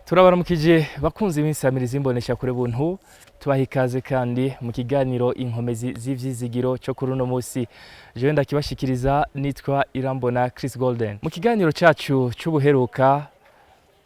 Turabaramukije bakunzi b'insamirizi imbonesha kure buntu, tubaha ikaze kandi mu kiganiro Inkomezi z'ivyizigiro cyo kuri uno munsi. Jewe ndakibashikiriza nitwa Irambona Chris Golden. Mu kiganiro cacu c'ubuheruka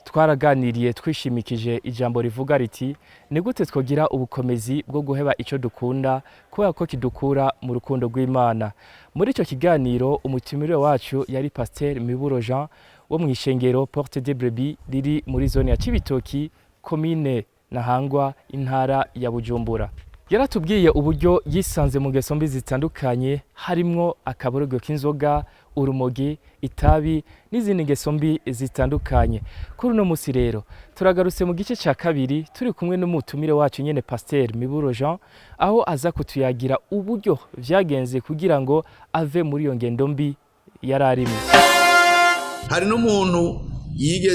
twaraganiriye twishimikije ijambo rivuga riti: "Ni gute twogira ubukomezi bwo guheba ico dukunda kubera ko kidukura mu rukundo rw'Imana?" Muri ico kiganiro umutumire wacu yari Pasteur Miburo Jean wo mw'ishengero Porte de Brebis riri muri zone ya Cibitoki, komine Ntahangwa, intara ya Bujumbura. Yaratubwiye uburyo yisanze mu ngeso mbi zitandukanye, harimwo akaborego k'inzoga, urumogi, itabi n'izindi ngeso mbi zitandukanye. Kuri uno musi rero turagarutse mu gice ca kabiri, turi kumwe n'umutumire wacu nyene Pasteur Miburo Jean, aho aza kutuyagira uburyo vyagenze kugira ngo ave muri iyo ngendo mbi yari arimwo. Hari n'umuntu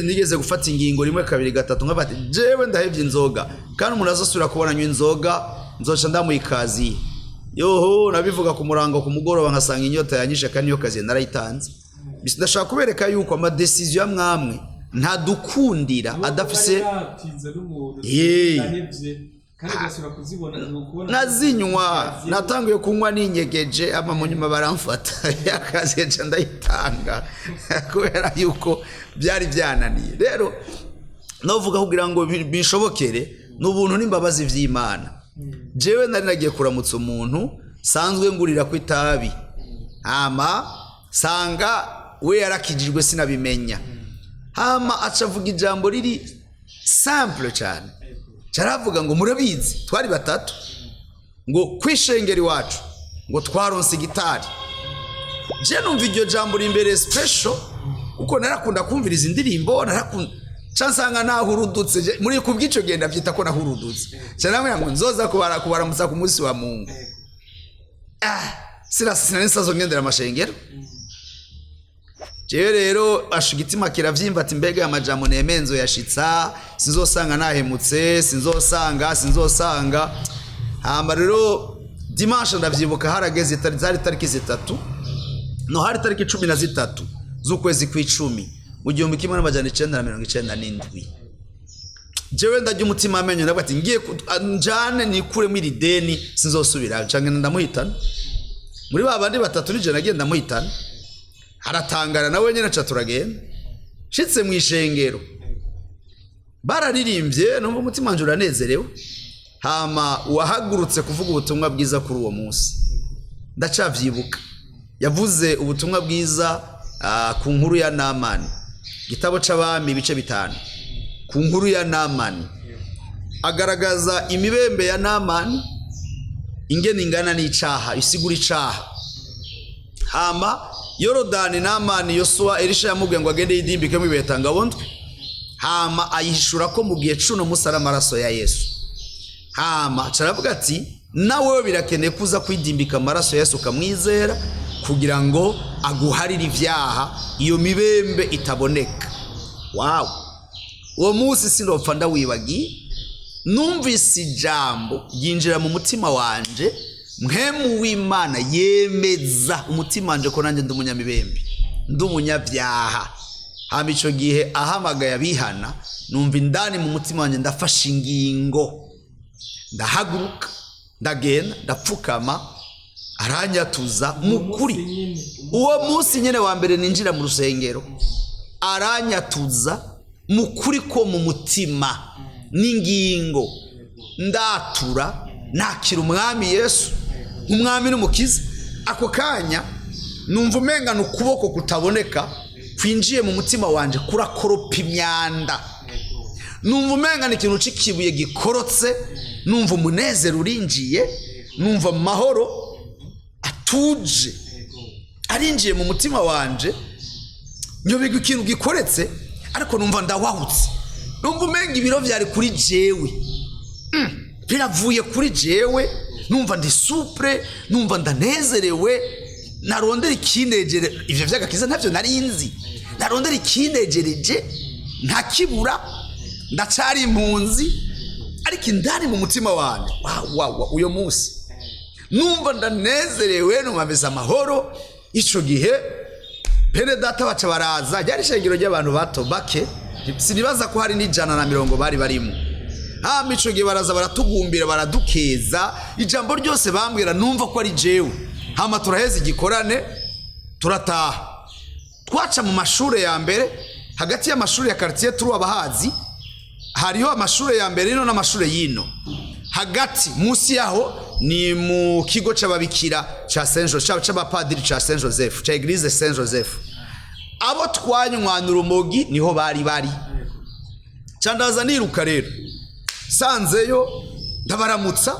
nigeze gufata ingingo rimwe, kabiri, gatatu, nkavuga ati: "Jewe ndahevye inzoga, kandi umuntu azosubira kubona anywa inzoga nzoca ndamuha ikaziye." Yoho, nabivuga ku murango, ku mugoroba nkasanga inyota yanyishe, kandi iyo kaziye narayitanze. Ndashaka kubereka yuko ama décisions ya mwamwe ntadukundira adafise. Yatinze n'umuntu. Ndahevye, kandi ugasubira kuzibona kubona. Nazinywa, natanguye kunywa ninyegeje, ama mu nyuma baramfata, yakaziye nca ndayitanga kubera yuko byari byananiye. Rero novuga kugira ngo bishobokere ni ubuntu n'imbabazi vy'Imana. Jewe nari nagiye kuramutsa umuntu sanzwe ngurira ku itabi, hama sanga we yarakijijwe, sinabimenya. Hama aca avuga ijambo riri simple cyane, caravuga ngo: "Murabizi, twari batatu, ngo kwishengera iwacu ngo twaronse gitari." Je numva iryo jambo rimbere special, kuko narakunda kumviriza indirimbo, narakunda ca nsanga nahurudutse. Muri kubw'ico gihe ndavyita ko nahurudutse. Ca namwe ngo nzoza kubaramutsa ku munsi wa Mungu. Ah, sinari nsazo ngendera amashengero. Jewe rero asha igitima kiravyimba, ati: "Mbega aya majambo nemenzo yashitsa, sinzosanga nahemutse, sinzosanga." Hama rero dimanche, ndavyibuka, harageze zari tariki 3, no hari tariki 13 z'ukwezi kw'icumi mu 1997. Jewe ndarya umutima amenyo, ndavuga ati: "Ngiye njane nikuremo iri deni, sinzosubira." Canke ndamuhitana muri ba bandi batatu, nije nagiye ndamuhitana, aratangara nawe nyene. Aca turagenda, nshitse mu ishengero bararirimbye, numva umutima wanje uranezerewe. Hama uwahagurutse kuvuga ubutumwa bwiza kuri uwo munsi, ndacavyibuka, yavuze ubutumwa bwiza ku nkuru ya Namani, igitabo c'Abami ibice 5, ku nkuru ya Namani, agaragaza imibembe ya Namani ingene ingana n'icaha, isigura icaha. Hama Yorodani, Namani, Yosuwa, Elisha yamubwiye ngo agende yidimbikemo ibetangabo ndwi, hama ayihishura ko mu gihe cuno musi ari amaraso ya Yesu. Hama aca aravuga ati: "Nawe birakeneye kuza kwidimbika amaraso ya Yesu, ukamwizera kugira ngo aguharire ivyaha, iyo mibembe itaboneka." Wawu, uwo munsi sinopfa ndawibagiye. Numvise ijambo ryinjira mu mutima wanje, Mpwemu w'Imana yemeza umutima wanje ko nanjye ndi umunyamibembe, ndi umunyabyaha. Hama ico gihe ahamagaye abihana, numva indani mu mutima wanje ndafashe ingingo, ndahaguruka, ndagenda, ndapfukama, aranyatuza mu kuri. Uwo munsi nyine wa mbere ninjira mu rusengero, aranyatuza mu kuri ko mu mutima n'ingingo, ndatura, nakira Umwami Yesu nk'Umwami n'Umukiza. Ako kanya numva umengana ukuboko kutaboneka kwinjiye mu mutima wanje, kurakoropa imyanda. Numva umengana ikintu c'ikibuye gikorotse, numva umunezero urinjiye, numva amahoro atuje arinjiye mu mutima wanje. Nyoberwa ikintu gikoretse, ariko numva ndawahutse, numva umenga ibiro vyari kuri jewe biravuye kuri jewe, numva ndi souple, numva ndanezerewe. Narondera ikinejere, ivyo vy'agakiza ntavyo nari nzi, narondera ikinejereje ntakibura. Ndacari impunzi, ariko indani mu mutima wanje, wa wa wa, uyo munsi numva ndanezerewe, numva mfise amahoro. Ico gihe bene data baca baraza, ryari ishengero ry'abantu bato bake. Sinibaza ko hari n'120 bari barimo. Hama ico gihe baraza baratugumbira, baradukeza, ijambo ryose bambwira numva ko ari jewe. Hama turaheza igikorane, turataha. Twaca mu mashure ya mbere, hagati y'amashuri ya quartier turi abahazi, hariho amashure ya mbere ino n'amashure yino hagati. Munsi yaho ni mu kigo c'ababikira ca Saint Joseph, c'abapadiri ca Saint Joseph, ca Église Saint Joseph. Abo twanywana urumogi niho bari bari. Candaza niruka rero, sanzeyo ndabaramutsa.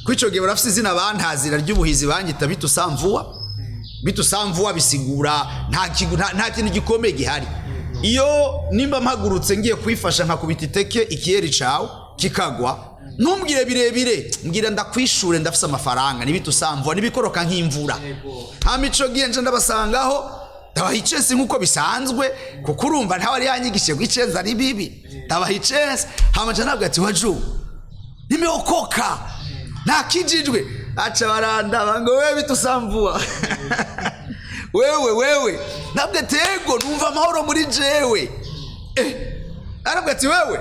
Kuri ico gihe barafise izina bantazira ry'ubuhizi, banyita Bitusamvuwa. Bitusamvuwa bisigura nta kintu gikomeye gihari. Iyo nimba mpagurutse ngiye kwifasha, nkakubita iteke ikiyeri cawe kikagwa, ntumbwire birebire, mbwira ndakwishure, ndafise amafaranga. Nibitusamvuwa nibikoroka nk'imvura. Hama ico gihe nje ndabasangaho, ndabaha icensi nk'uko bisanzwe, kuko urumva ntawe ari yanyigishije ko icensi ari bibi. Ndabaha icensi, hama nca nabwira ati: "Waju nimeokoka, nakijijwe." Aca barandaba ngo: "Wewe bitusamvua, wewe, wewe?" Nabwo tego numva amahoro muri jewe. Arabwo ati: "Wewe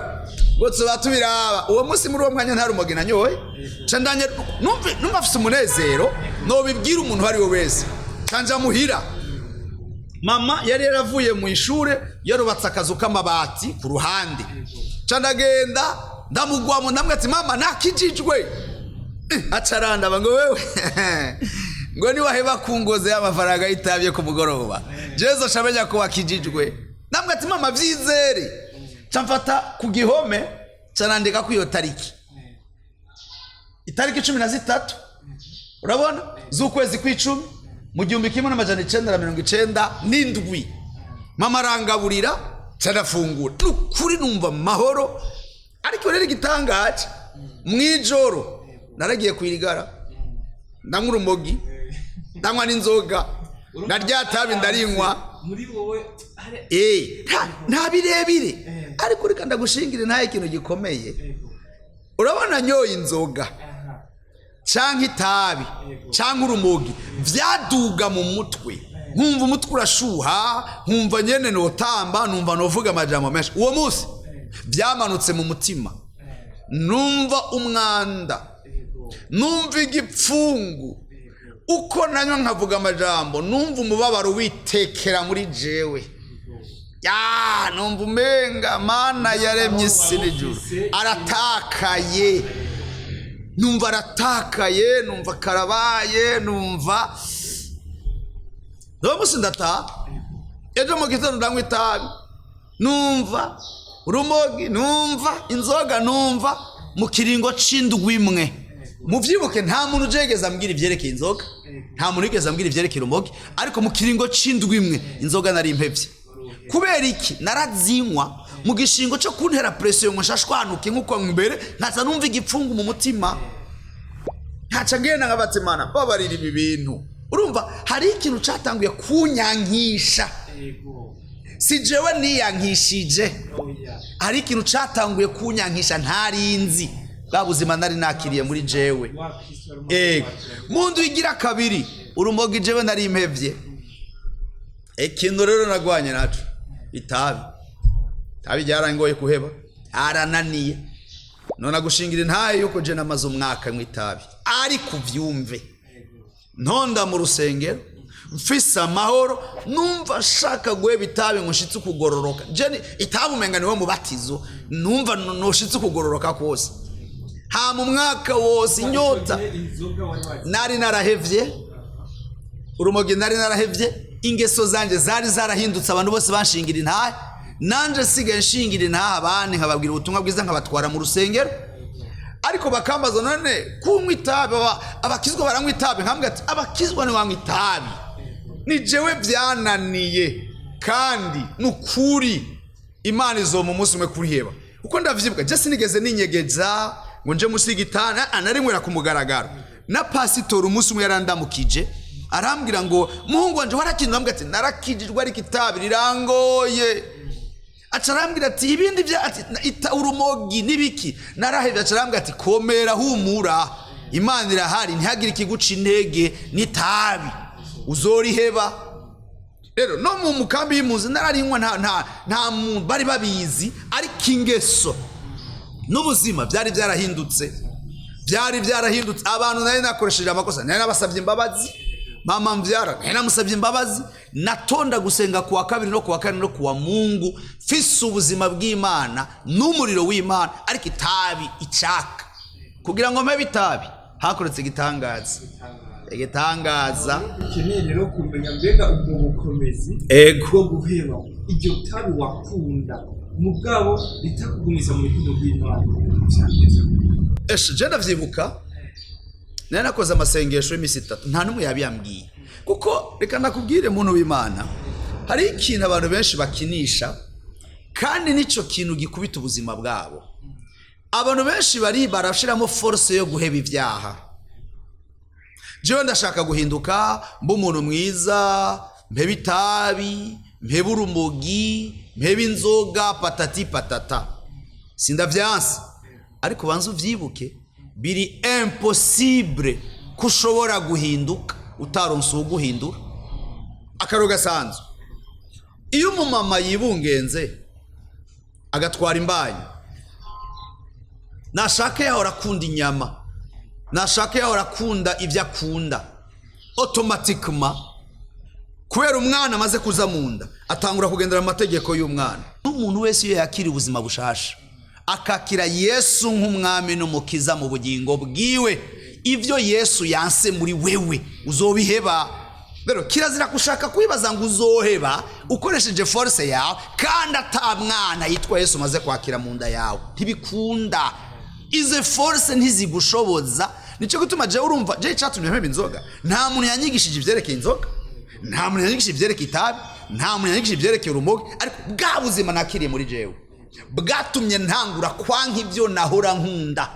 ngo tuba tubiraba." Uwo munsi, muri uwo mwanya, nta rumogi nanyoye. Ca ndanye numva afise umunezero nobibwira umuntu uwo ari we wese. Canja muhira, mama yari yaravuye mu ishure, yarubatse akazu k'amabati ku ruhande. Ca ndagenda ndamugwamo, ndamubwira ati: "Mama, nakijijwe." Aca arandaba ngo: "Wewe," ngo, "niwaheba kungoze y'amafaranga y'itabi ku mugoroba, jezo shamenya ko wakijijwe." Ndamubwira ati: "Mama, vyizere." Ca mfata ku gihome, ca nandika ko iyo tariki, itariki 13, urabona, z'ukwezi kw'icumi mu 1997. Mama arangaburira, ca ndafungura. Nukuri numva amahoro. Ariko rero igitangaje, mw'ijoro naragiye kwirigara, ndanywa urumogi, ndanywa n'inzoga, na rya tabi ndarinywa. Muri wowe hari Nta birebire, ariko reka ndagushingire nta ikintu gikomeye. Urabona, nyoye inzoga canke itabi canke urumogi, vyaduga mu mutwe, nkumva umutwe urashuha, nkumva nyene notamba, numva novuga amajambo menshi. Uwo munsi vyamanutse mu mutima, numva umwanda, numva igipfungu. Uko nanywa nkavuga amajambo, numva umubabaro witekera muri jewe. Ya, numva umenga Mana yaremye isi n'ijuru aratakaye, numva aratakaye, numva karabaye, numva uwo munsi ndataha. Ejo mu gitondo ndanywa itabi, numva urumogi, numva inzoga, numva mu kiringo c'indwi imwe. Muvyibuke, nta muntu ujegeza ambwira ivyerekeye inzoga, nta muntu wigeze ambwira ivyerekeye urumogi, ariko mu kiringo c'indwi imwe inzoga nari impevye. Kubera iki? Narazinywa mu gishingo cyo kuntera pression ngo nshashwanuke nk'uko mbere, nkaza numva igipfungu mu mutima, nkaca ngenda nkabatimana babarira ibi bintu. Urumva hari ikintu catanguye kunyankisha. Si jewe niyankishije. Oya. Hari ikintu catanguye kunyankisha ntarinzi, bwa buzima nari nakiriye muri jewe. Wa Kristo wari umaze Ego. kwakira. Mu nzu igira kabiri, urumogi jewe nari impevye. Ikintu rero nagwanye naco, itabi. Itabi ryarangoye kuheba, arananiye. None agushingira intaye yuko je namaze umwaka nywa itabi, ariko uvyumve, ntonda mu rusengero mfise amahoro, numva nshaka guheba itabi ngo nshitse ukugororoka. Je itabi umenga niwo mubatizo, numva noshitse ukugororoka kose. Hama umwaka wose inyota. Icyo gihe inzoga wari wazi? Nari narahevye urumogi, nari narahevye. Ingeso zanje zari zarahindutse, abantu bose banshingira intahe, nanje sigaye nshingira intahe abandi, nkababwira ubutumwa bwiza, nkabatwara mu rusengero. Ariko bakambaza: "None kunywa itabi, abakizwa baranywa itabi?" Nkambwira ati: "Abakizwa ntibanywa itabi, ni jewe byananiye, kandi nukuri Imana izoma umunsi umwe kuriheba." Uko ndavyibuka, je sinigeze ninyegeza ngo nje musi y'igitanda, anarinywera ku mugaragaro. Na pasitori umunsi umwe yarandamukije, arambwira ngo: "Muhungu wanje, warakijijwe?" Ndamubwira ati: "Narakijijwe, ariko itabi rirangoye." Aca arambwira ati: "Ibindi bya," ati, "urumogi n'ibiki narahevye." Aca arambwira ati: "Komera, humura, Imana irahari, ntihagire ikiguca intege, n'itabi uzoriheba." Rero no mu mukambi y'impunzi nararinywa, nta muntu bari babizi, ariko ingeso n'ubuzima byari byarahindutse, byari byarahindutse. Abantu nari nakoresheje amakosa, nari nabasabye imbabazi. Mama mbyara nari namusabye imbabazi. Natonda gusenga kuwa kabiri no kuwa kane no kuwa Mungu, mfise ubuzima bw'Imana n'umuriro w'Imana, ariko itabi icaka kugira ngo mpebe itabi, hakoretse igitangaza, igitangaza. Ukeneye rero kumenya mbega ubwo bukomezi Ego. bwo guheba iryo tabi wakunda mugabo ritakugumiza mu rukundo rw'Imana vyageze? Eshe, je ndavyibuka nari nakoze amasengesho y'iminsi 3, nta n'umwe yabiyambwiye. Kuko reka ndakubwire, muntu w'Imana, hari ikintu abantu benshi bakinisha, kandi nico kintu gikubita ubuzima bwabo. Abantu benshi bari barashiramo force yo guheba ibyaha. Jewe ndashaka guhinduka, mbe umuntu mwiza, mpebe itabi, mpebe urumogi, mpebe inzoga, patati patata. Sindavyanse, ariko banza uvyibuke, biri impossible ko ushobora guhinduka utaronse uwuguhindura. Akaro gasanzwe: iyo umumama yibungenze agatwara imbanyi, nashaka yahora akunda inyama, nashaka yahora akunda ibyo akunda, automatiquement kubera umwana amaze kuza mu nda, atangura kugendera mu mategeko y'umwana. N'umuntu wese iyo yakira ubuzima bushasha, akakira Yesu nk'umwami n'umukiza mu bugingo bwiwe, ibyo Yesu yanse muri wewe uzobiheba. Rero kirazira gushaka kwibaza ngo uzoheba ukoresheje force yawe, kandi ata mwana yitwa Yesu umaze kwakira mu nda yawe. Ntibikunda, izo force ntizigushoboza. Nicyo gituma jewe, urumva, jewe icyatumye mpeba inzoga, nta muntu yanyigishije ibyerekeye inzoga, nta muntu yanyigishije ibyerekeye itabi, nta muntu yanyigishije ibyerekeye urumogi, ariko bwa buzima nakiriye muri jewe bwatumye ntangura kwanka ibyo nahora nkunda,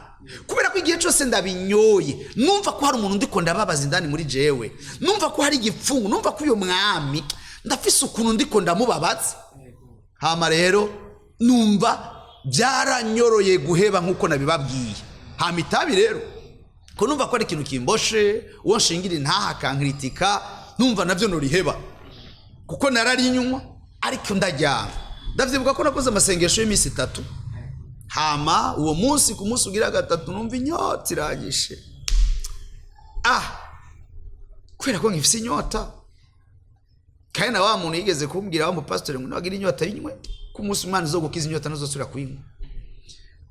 kubera ko igihe cyose ndabinyoye numva ko hari umuntu ndiko ndababaza indani muri jewe, numva ko hari igipfungu, numva ko uyu mwami ndafise ukuntu ndiko ndamubabaza. Hama rero numva byaranyoroye guheba nk'uko nabibabwiye. Hama itabi rero, ko numva ko ari ikintu kimboshe, uwo nshingira intaha akankritika, numva nabyo noriheba kuko nararinywa, ariko ndajyana. Ndavyibuka ko nakoze amasengesho y'iminsi 3. Hama uwo munsi, ku munsi ugira gatatu, numva inyota iranyishe. Ah, kubera ko nkifise inyota, kandi na wa muntu yigeze kumbwira, wa mupasitori, ngo nagira inyota yinywe, ku munsi Imana izogukiza inyota ntuzosubira kuyinywa.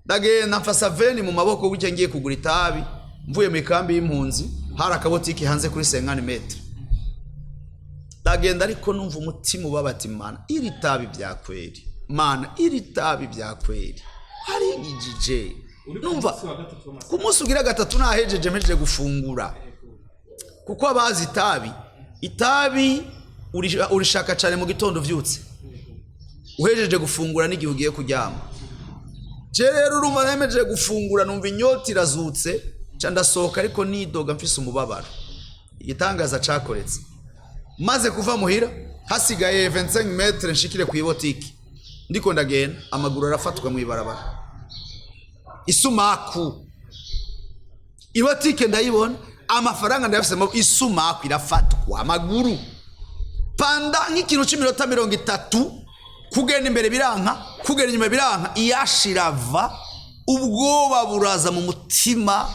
Ndagenda mfasa veni mu maboko gutya, ngiye kugura itabi. Mvuye mu ikambi y'impunzi, hari akabotiki hanze kuri 50 mètres. Ndagenda, ariko numva umutima ubabata: Imana, iri tabi bya kweri, Mana, iri tabi bya kweri harigijije. Uri ku Numva munsi wa gatatu w'amasengesho. Ku munsi ugira gatatu, nahejeje, mpejeje gufungura, kuko abazi itabi, itabi urishaka cyane mu gitondo uvyutse, uhejeje gufungura n'igihe ugiye kuryama. Je rero urumva nemejeje gufungura, numva inyota irazutse, ca ndasohoka, ariko nidoga, mfise umubabaro. Igitangaza cakoretse: maze kuva muhira, hasigaye 25 mètres nshikire ku ibotiki, ndiko ndagenda, amaguru arafatwa mu ibarabara, isumaku. Ibotike ndayibona, amafaranga ndayafise, isumaku irafatwa amaguru. Panda nk'ikintu c'iminota 30, kugenda imbere biranka, kugenda inyuma biranka, iyashirava, ubwoba buraza mu mutima,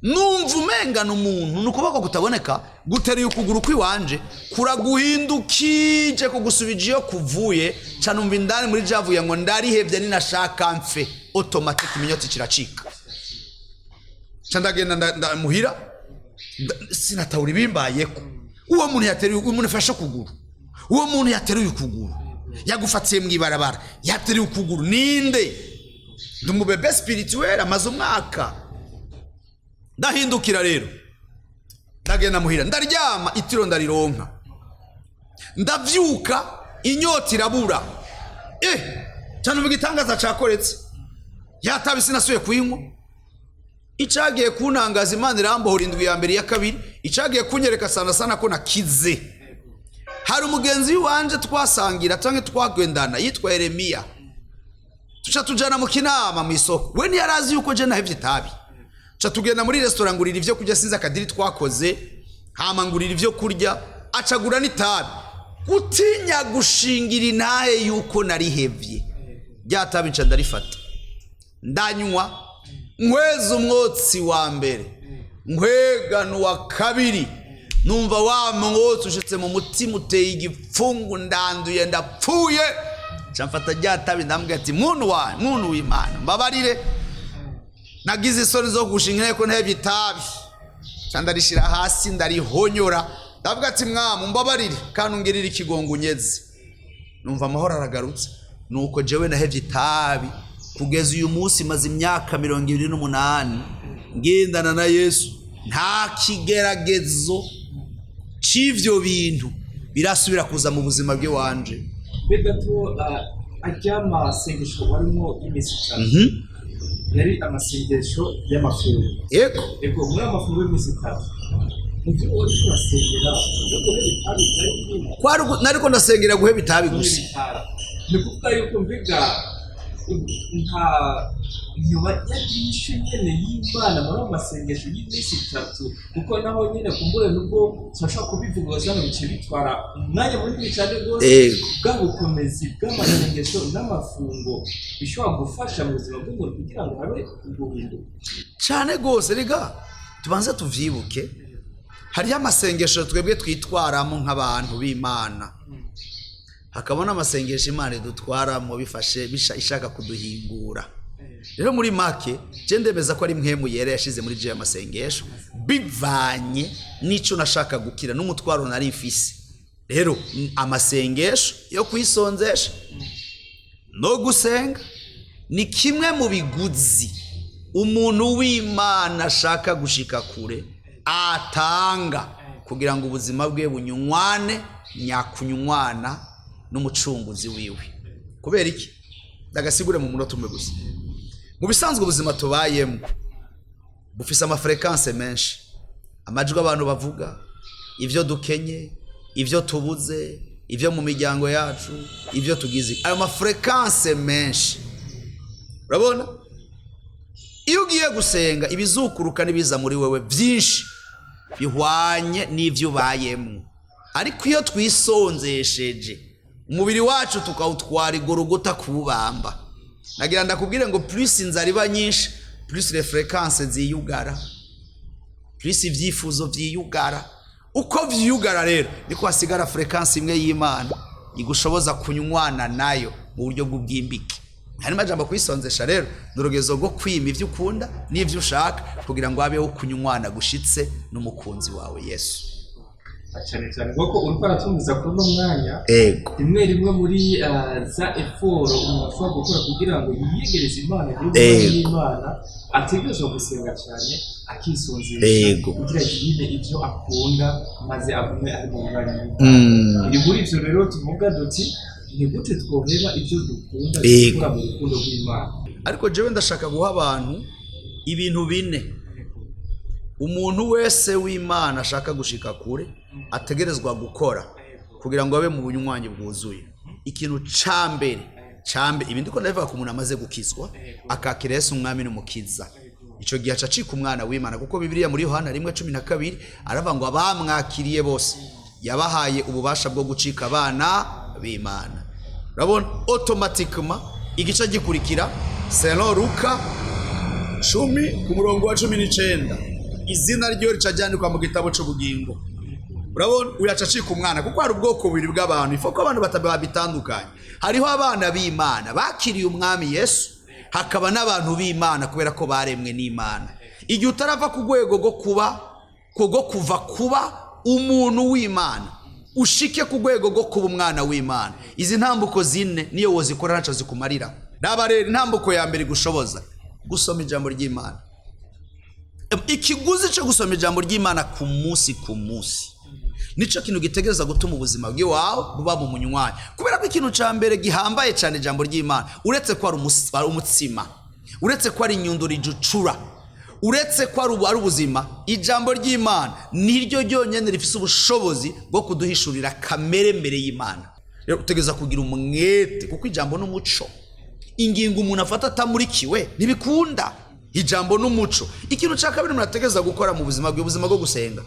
numva umengana umuntu ni ukuboko kutaboneka guteruye ukuguru kw'iwanje, kuraguhindukije, kugusubije iyo kuvuye. Ca numva indani muri javuye ngo ndarihevye, ninashaka mfe. Automatique iminyotsi kiracika, ca ndagenda muhira. Sinatahura ibimbayeko. Uwo muntu yateruye, umuntu afashe ukuguru, uwo muntu yateruye ukuguru, yagufatiye mu ibarabara, yateruye ukuguru, ninde? Ndi umubébé spirituel amaze umwaka. Ndahindukira rero, ndagenda muhira, ndaryama, itiro ndarironka, ndavyuka, inyota irabura. Cyane uvuga igitangaza cakoretse, yatabi sinasubiye kuyinywa. Icagiye kuntangaza, Imana irambohora indwi ya mbere, iya kabiri, icagiye kunyereka sana sana ko nakize, hari umugenzi wanje twasangira cyangwa twagendana yitwa Yeremiya. Tuca tujana mu Kinama mu isoko. We ntiyari azi yuko je nahevye itabi. Ca tugenda muri resitora, ngurira ivyo kurya, sinzi akadiri twakoze, hama ngurira ivyo kurya, acagura n'itabi. Gutinya gushingira intahe yuko narihevye, rya tabi nca ndarifata, ndanywa, nkweza umwotsi wa mbere, nkwegana uwa kabiri, numva wa mwotsi ushitse mu mutima, uteye igipfungu, ndanduye, ndapfuye. Nca mfata rya tabi, ndambwira ati: "Muntu wa muntu w'Imana, mbabarire, nagize isoni zo gushinga inteko ntebye itabi." Nca ndarishira hasi, ndarihonyora, ndavuga ati: "Mwamu, mbabarire kandi ungirire ikigongo unyeze." Numva amahoro aragarutse. Nuko jewe nahevye itabi kugeza uyu munsi. Maze imyaka 28 ngendana na Yesu, nta kigeragezo c'ivyo bintu birasubira kuza mu buzima bw'iwanje. Mbe gato, arya masengesho warimo y'iminsi 3 yari amasengesho y'amafungo? Yego. Ego, muri ayo mafungo y'iminsi 3, mu byo wari kurasengera no guheba itabi byari birimo? Nariko ndasengera guheba itabi gusa. Gusa ni ukuvuga yuko mbega nka nyuma y'inyishu nyene y'Imana muri ayo masengesho y'iminsi 3, kuko naho nyene kumbure nubwo turashobora kubivuga zano bice bitwara umwanya munini cyane rwose, bwa bukomezi bw'amasengesho n'amafungo bishobora gufasha mu buzima bw'umuntu kugira ngo habe uguhinduka? Cyane rwose. Rega tubanze tuvyibuke, hariho amasengesho twebwe twitwaramo nk'abantu b'Imana, hakaba n'amasengesho Imana idutwaramo bifashe ishaka kuduhingura. Rero muri make, je ndemeza ko ari Mpwemu Yera yashize muri je amasengesho bivanye n'ico nashaka gukira n'umutwaro nari mfise. Rero amasengesho yo kwisonzesha no gusenga ni kimwe mu biguzi umuntu w'Imana ashaka gushika kure atanga kugira ngo ubuzima bwe bunyunywane nyakunywana n'Umucunguzi wiwe. Kubera iki? Ndagasigure mu munota umwe gusa. Mu bisanzwe, ubuzima tubayemo bufise ama fréquences menshi, amajwi abantu bavuga, ibyo dukenye, ibyo tubuze, ibyo mu miryango yacu, ibyo tugize, ayo ma fréquences menshi. Urabona, iyo ugiye gusenga, ibizukuruka n'ibiza muri wewe byinshi bihwanye n'ibyo ubayemo. Ariko iyo twisonzesheje, umubiri wacu tukawutwara igorogota kuwubamba, nagira ndakubwire ngo plus inzara iba nyinshi, plus les fréquences ziyugara, plus ibyifuzo vyiyugara. Uko vyiyugara rero, niko hasigara fréquence imwe y'Imana igushoboza kunywana nayo mu buryo bw'ubwimbike. Hari amajambo kwisonzesha rero ni urugezo rwo kwima ibyo ukunda n'ibyo ushaka kugira ngo habeho kunywana gushitse n'umukunzi wawe Yesu. Cyane cyane kuko uriko aratumiza kuri uno mwanya, rimwe rimwe muri za efforts umuntu ashobora gukora kugira ngo yiyegereze Imana, agire ubumwe n'Imana, ategerezwa gusenga cyane, akisonzesha kugira yime ibyo akunda maze agume ari mu bubanyi n'Imana. Iri muri ivyo rero tuvuga duti: ni gute twoheba ibyo dukunda dukura mu rukundo rw'Imana? Ariko jewe ndashaka guha abantu ibintu bine umuntu wese w'Imana ashaka gushika kure ategerezwa gukora kugira ngo abe mu bunywanyi bwuzuye. Ikintu ca mbere, ca mbere, ibi ndiko ndabivuga ku muntu amaze gukizwa, akakira Yesu Umwami n'Umukiza. Ico gihe aca acika umwana w'Imana, kuko Bibiliya muri Yohana 1:12 aravuga ngo abamwakiriye bose yabahaye ububasha bwo gucika abana b'Imana. Urabona, automatiquement igice gikurikira, selon Luka 10 ku murongo wa 19, izina ryo rica ryandikwa mu gitabo c'ubugingo. Urabona, uyaca acika umwana, kuko hari ubwoko bubiri bw'abantu ifo ko abantu babitandukanye. Hariho abana b'Imana bakiriye Umwami Yesu, hakaba n'abantu b'Imana kubera ko baremwe n'Imana. Igihe utarava ku rwego rwo kuba rwo kuva kuba umuntu w'Imana ushike ku rwego rwo kuba umwana w'Imana, izi ntambuko zine niyo wozikora ntaco zikumarira. Raba rero, intambuko ya mbere igushoboza gusoma ijambo ry'Imana. Ikiguzi cyo gusoma ijambo ry'Imana ku munsi ku munsi nico kintu gitegereza gutuma ubuzima bw'iwawe buba mu munywanyi, kubera ko ikintu cya mbere gihambaye cyane, ijambo ry'Imana, uretse ko ari umutsima, uretse ko ari inyundo rijucura, uretse ko ari ubuzima, ijambo ry'Imana niryo ryonyine rifise ubushobozi bwo kuduhishurira kamere mbere y'Imana. Rero utegereza kugira umwete, kuko ijambo n'umuco. Ingingo umuntu afata atamurikiwe ntibikunda. Ijambo n'umuco. Ikintu cya kabiri umuntu ategereza gukora mu buzima bwe, ubuzima bwo gusenga.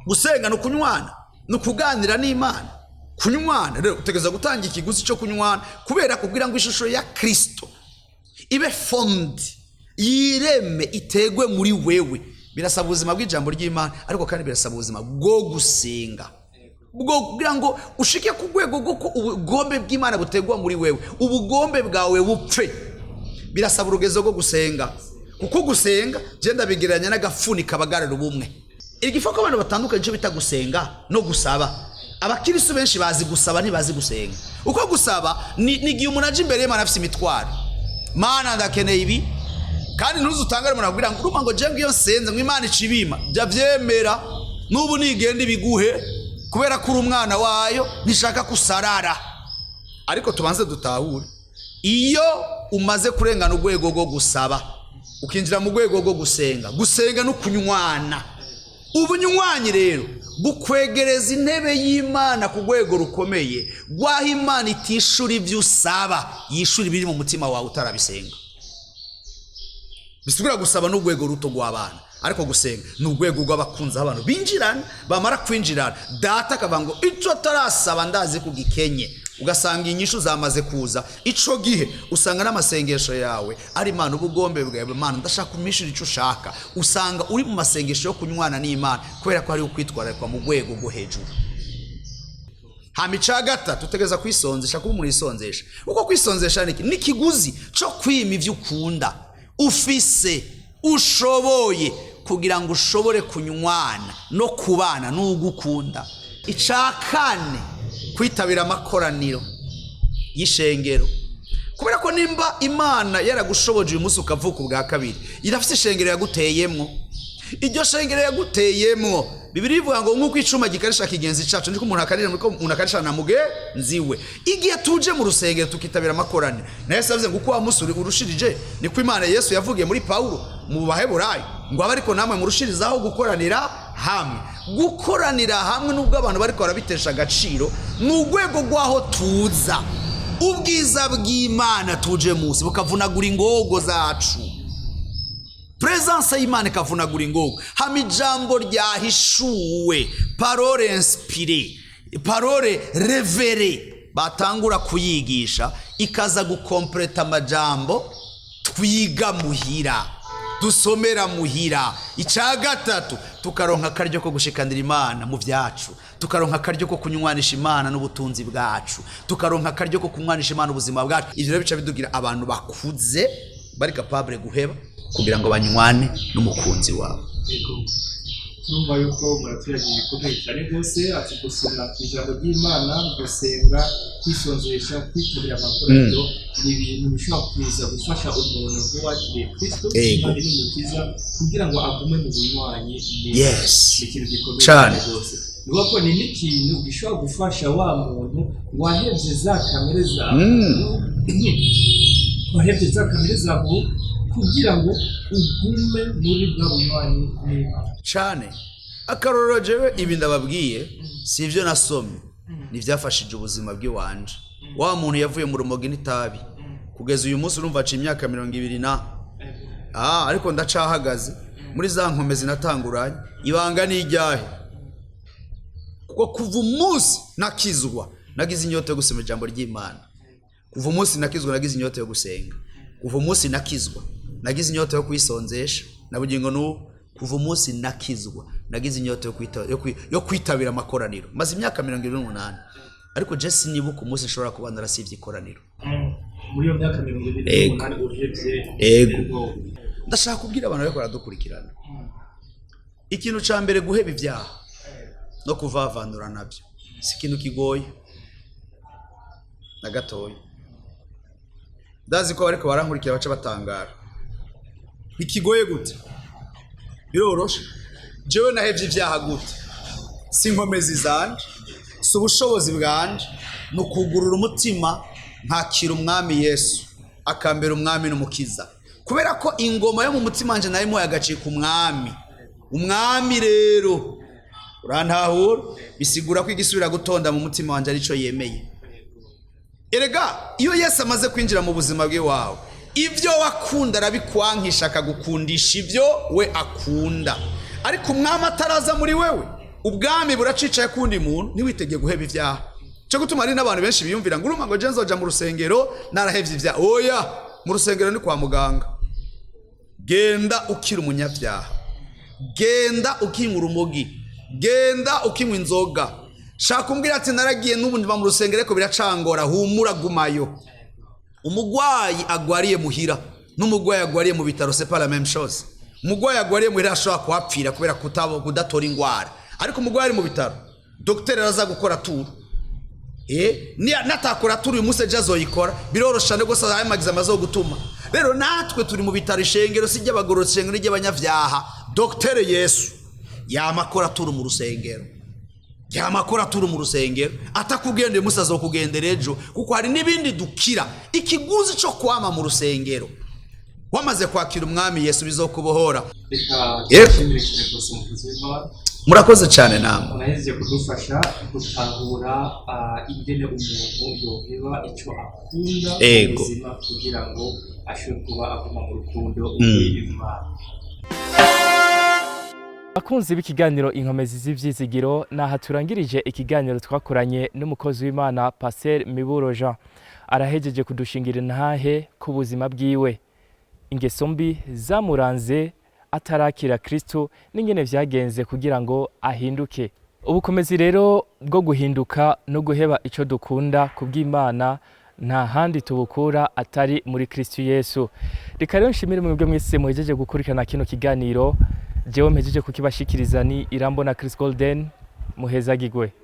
Gusenga ni ukunywana, ni ukuganira n'Imana. Kunywana rero utegereza gutanga ikiguzi cyo kunywana, kubera kugira ngo ishusho ya Kristo ibe formed, yireme, itegwe muri wewe. Birasaba ubuzima bw'ijambo ry'Imana, ariko kandi birasaba ubuzima bwo gusenga, bwo kugira ngo ushike ku rwego rw'uko ubugombe bw'Imana butegwa muri wewe, ubugombe bwawe bupfe. Birasaba urugezo rwo gusenga, kuko gusenga genda bigereranya n'agafuni kabagarira ubumwe. Igifa ko abantu batandukanye icyo bita gusenga no gusaba. Abakirisu benshi bazi gusaba, ntibazi gusenga. Uko gusaba ni igihe umuntu aje imbere y'Imana afite imitwaro: "Mana, ndakeneye ibi." Kandi ntuzutangare umuntu akubwira ngo urumva ngo jewe iyo nsenze ngo Imana ica ibima. Jya byemera n'ubu nigenda ibiguhe, kubera ko uri umwana wayo, ntishaka kusarara. Ariko tubanze dutahure: iyo umaze kurengana urwego rwo gusaba ukinjira mu rwego rwo gusenga, gusenga no kunywana, ubunywanyi rero bukwegereza intebe y'Imana ku rwego rukomeye, rw'aho Imana itishura ibyo usaba, yishura ibiri mu mutima wawe utarabisenga. Bisubira gusaba n'urwego ruto rw'abana, ariko gusenga ni urwego rw'abakunzi, aho abantu binjirana. Bamara kwinjirana, Data akavuga ngo icyo atarasaba ndazi ku gikenye, ugasanga inyishu zamaze kuza. Ico gihe usanga n'amasengesho yawe ari: "Imana, ubugombe bwawe, Imana, ndashaka kumishura icyo ushaka." Usanga uri mu masengesho yo kunywana n'Imana, kubera ko hariho kwitwararikwa mu rwego rwo hejuru. Hama ica gatatu, utegereza kwisonzesha, kuba umuntu yisonzesha. Uko kwisonzesha ni iki? Ni ikiguzi cyo kwima ibyo ukunda, ufise, ushoboye, kugira ngo ushobore kunywana no kubana n'ugukunda. Ica kane, kwitabira amakoraniro y'ishengero, kubera ko nimba Imana yaragushoboje uyu munsi ukavuka ubwa kabiri, irafise ishengero yaguteyemwo. Iryo shengero yaguteyemwo, Bibiliya ivuga ngo nk'uko icuma gikarisha kigenzi cacu, niko umuntu akarira, niko umuntu akarisha na mugenzi we. Igihe tuje mu rusengero tukitabira amakoraniro, na Yesu yavuze ngo uko wamusuri urushirije, niko Imana Yesu yavugiye muri Pawulo mu Baheburayo ngo abe ariko namwe murushirizaho gukoranira hamwe. Gukoranira hamwe, nubwo abantu bariko barabitesha agaciro, ni urwego rw'aho tuza ubwiza bw'Imana tuje munsi bukavunagura ingogo zacu, présence y'Imana ikavunagura ingogo. Hama ijambo ryahishuwe, parole inspirée, parole révélée, batangura kuyigisha, ikaza gukompleta amajambo twiga muhira, dusomera muhira. Icya gatatu, tukaronka akaryo ko gushikanira Imana mu byacu, tukaronka akaryo ko kunywanisha Imana n'ubutunzi bwacu, tukaronka akaryo ko kunywanisha Imana ubuzima bwacu. Ibyo rero bica bidugira abantu bakuze, bari capable guheba kugira ngo banywane n'umukunzi wawe. Yego, turumva yuko muraturagiye bikomeye cyane rwose, ati gusoma ijambo ry'Imana, gusenga, kwisonzesha, kwitabira amakoraniro, ni ibintu bishobora kuza gufasha umuntu nk'uwakiriye Kristo Yego. kandi n'Umukiza kugira ngo agume mu bunywanyi neza. Ni ikintu gikomeye Cane. cyane rwose. Ni ukuvuga ko ni n'ikintu gishobora gufasha wa muntu wahevye za kamere za wahevye za kamere za muntu kugira ngo ugume muri bwa bunywanyi n'Imana. Cane. Akarorero, jewe ibi ndababwiye si ibyo nasomye, ni ibyafashije ubuzima bw'iwanje. Wa muntu yavuye mu rumogi n'itabi, kugeza uyu munsi urumva aciye imyaka 20 na ariko ndacahagaze muri za nkomezi natanguranye. Ibanga ni iryahe? Kuko kuva umunsi nakizwa nagize inyota yo gusoma ijambo ry'Imana, kuva umunsi nakizwa nagize inyota yo gusenga, kuva umunsi nakizwa nagize inyota yo kwisonzesha, na bugingo n'ubu kuva umunsi nakizwa nagize inyota yo kwitabira amakoraniro. Maze imyaka 28, ariko je sinibuka umunsi nshobora kuba narasivye ikoraniro. Muri iyo myaka mirongo ibiri Ego. n'umunani uhevye? Ego. Ego. Ndashaka kubwira abantu bariko baradukurikirana ikintu ca mbere: guheba ibyaha no kuvavanura nabyo si ikintu kigoye na gatoya. Ndazi ko bariko barankurikira baca batangara: "Ntikigoye gute? Biroroshe. Jewe nahevye ibyaha gute?" Si inkomezi zanje, si ubushobozi bwanje, ni ukugurura umutima nkakira Umwami Yesu akambera umwami n'umukiza, kubera ko ingoma yo mu mutima wanje nayo imuhaye agacika umwami. Umwami rero, urantahura, bisigura ko igisubira gutonda mu mutima wanje arico yemeye. Erega iyo Yesu amaze kwinjira mu buzima bwe wawe, ibyo wakunda arabikwankisha, akagukundisha ibyo we akunda. Ariko umwami ataraza muri wewe, ubwami buracicaye kundi muntu, ntiwitege guheba ibyaha. Cyo gutuma hari n'abantu benshi biyumvira ngo urumva ngo je nzoja mu rusengero narahevye ivyaha. Oya, mu rusengero ni kwa muganga. Genda ukira umunyabyaha, genda ukinywa urumogi, genda ukinywa inzoga. Shaka umbwira ati naragiye n'ubu ndiva mu rusengero ariko biracangora. Humura, gumayo. Umugwayi agwariye muhira n'umugwayi agwariye mu bitaro, c'est pas la même chose. Umugwayi agwariye muhira ashobora kuhapfira kubera kudatora ingwara, ariko umugwayi ari mu bitaro, dogiteri araza gukora tour. Natakora tour uyu munsi, ejo azoyikora. Biroroshe cyane rwose, ayo magize amaze gutuma. Rero natwe turi mu bitaro. Ishengero si iry'abagororotsi, ishengero ni iry'abanyabyaha. Dogiteri Yesu yama akora tour mu rusengero, yama akora tour mu rusengero. Atakugendeye umunsi, azokugendera ejo, kuko hari n'ibindi dukira. Ikiguzi cyo kwama mu rusengero wamaze kwakira Umwami Yesu bizokubohora. Reka Yego. tushimire cyane rwose umukozi w'Imana. Murakoze cyane namwe. Unahejeje kudufasha gutahura ingene umuntu yoheba icyo akunda mu buzima kugira ngo ashobore kuba aguma mu rukundo rw'Imana. Abakunzi b'ikiganiro Inkomezi z'Ivyizigiro, naha turangirije ikiganiro twakoranye n'umukozi w'Imana Pasteur Miburo Jean. Arahejeje kudushingira intahe ku buzima bwiwe, ingeso mbi zamuranze atarakira Kristo n'ingene vyagenze kugira ngo ahinduke. Ubukomezi rero bwo guhinduka no guheba ico dukunda kubw'Imana nta handi tubukura atari muri Kristo Yesu. Reka rero nshimire mwebwe mwese muhejeje gukurikirana kino kiganiro. Jewe mpejeje kukibashikiriza ni Irambona Chris Golden. Muhezagigwe.